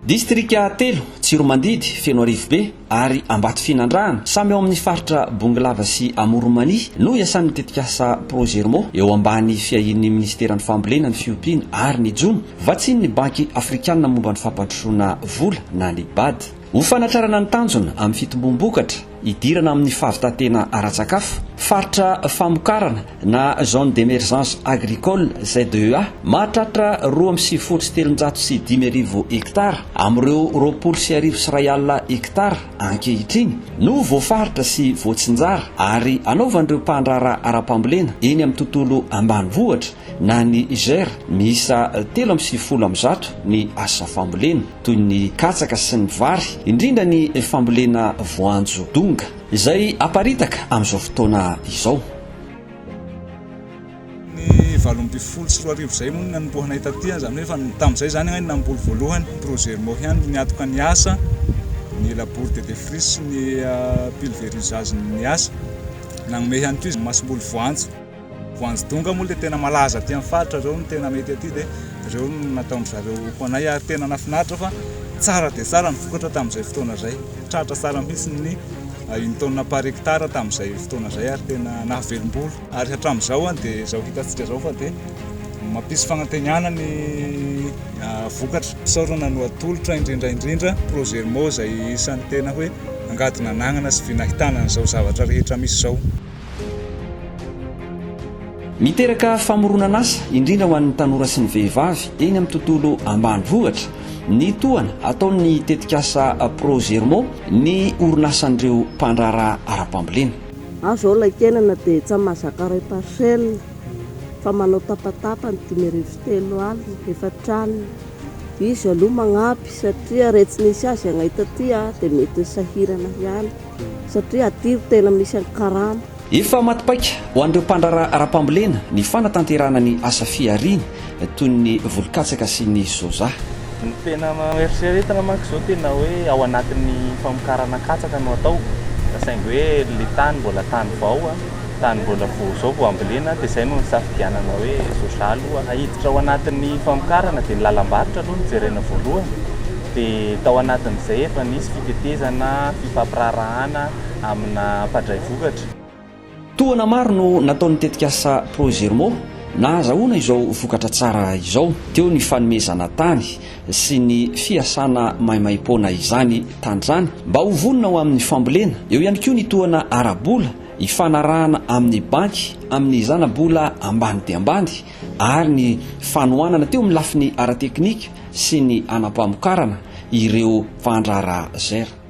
Distrika telo, Tsiromandidy, Fenoarivobe ary Ambatofinandrahana, samy ao amin'ny faritra Bongolava sy Amoron'i Mania no iasan'ny tetikasa Progermo, eo ambany fiahian'ny minisiteran'ny Fambolena, ny Fiompiana ary ny Jono, vatsian'ny Banky Afrikanina momba ny Fampandrosoana vola na ny Bad. Ho fanatrarana ny tanjona amin'ny fitomboam-bokatra, Hidirana amin'ny fahavitan-tena ara-tsakafo, faritra famokarana na Zone d'Emergence Agricole, ZEA, mahatratra 392 hektara amin'ireo 1020 hektara ankehitriny no voafaritra sy voatsinjara ary anaovan'ireo mpandraharaha ara-pambolena eny amin'ny tontolo ambanivohitra na ny GER miisa 193 ny asa fambolena. toy ny katsaka sy ny vary, indrindra ny fambolena voanjo donga, izay aparitaka amin'izao fotoana izao. Ny 2018 izay moa no nanombohanay taty, izany hoe efa tamin'izay izany aho namboly voalohany, Progermo ihany no niantoka ny asa, ny labour de defriche sy ny pulverisage ny asa, nanome ihany koa izy masomboly voanjo. Voanjo donga moa le tena malaza aty amin'ny faritra, reo no tena mety aty dia reo no nataon-dry zareo ho anay ary tena nahafinaritra fa tsara dia tsara ny vokatra tamin'izay fotoana izay. Tratra tsara mihitsy ny une tonne par hectare tamin'izay fotoana izay ary tena nahavelom-bolo. Ary hatramin'izao dia izao hitantsika izao fa dia mampisy fanantenana ny vokatra. Fisaorana no atolotra indrindra indrindra Progermo izay isan'ny tena hoe angady nanagnana sy vy nahitana an'izao zavatra rehetra misy izao. Miteraka famoronan'asa, indrindra ho an'ny tanora sy ny vehivavy eny amin'ny tontolo ambanivohitra, ny tohana ataon'ny tetikasa Progermo ny orinasan'ireo mpandraharaha ara-pambolena. Aho zao ilay kenana dia tsa mahazaka iray parcelle fa manao tapatapany 3500, 4000. Izy aloha magnampy satria re tsy nisy azy agnay taty dia mety nisahirana ihany. Satria aty ro tena misy an'i karama. Efa maty paika ho an'ireo mpandraharaha ara-pambolena ny fanatanterahana ny asa fihariana toy ny voly katsaka sy ny soja. Ny tena eritreretina manko izao tena hoe ao anatin'ny famokarana katsaka no atao fa saingy hoe le tany mbola tany vao, tany mbola vao izao vao ambolena dia izay no nisafidianana hoe soja aloha hiditra ao anatin'ny famokarana dia ny lalam-barotra aloha no jerena voalohany dia tao anatin'izay efa nisy fitetezana, fifampiraharahana amina mpandray vokatra. Tohana maro no nataon'ny tetikasa Progermo nahazahoana izao vokatra tsara izao. Teo ny fanomezana tany sy ny fiasana maimaimpoana izany tany izany mba ho vonona ho amin'ny fambolena. Eo ihany koa ny tohana ara-bola ifanarahana amin'ny banky amin'ny zana-bola ambany dia ambany ary ny fanohanana teo amin'ny lafiny ara-teknika sy ny hanam-pamokarana ireo mpandraharaha Ger.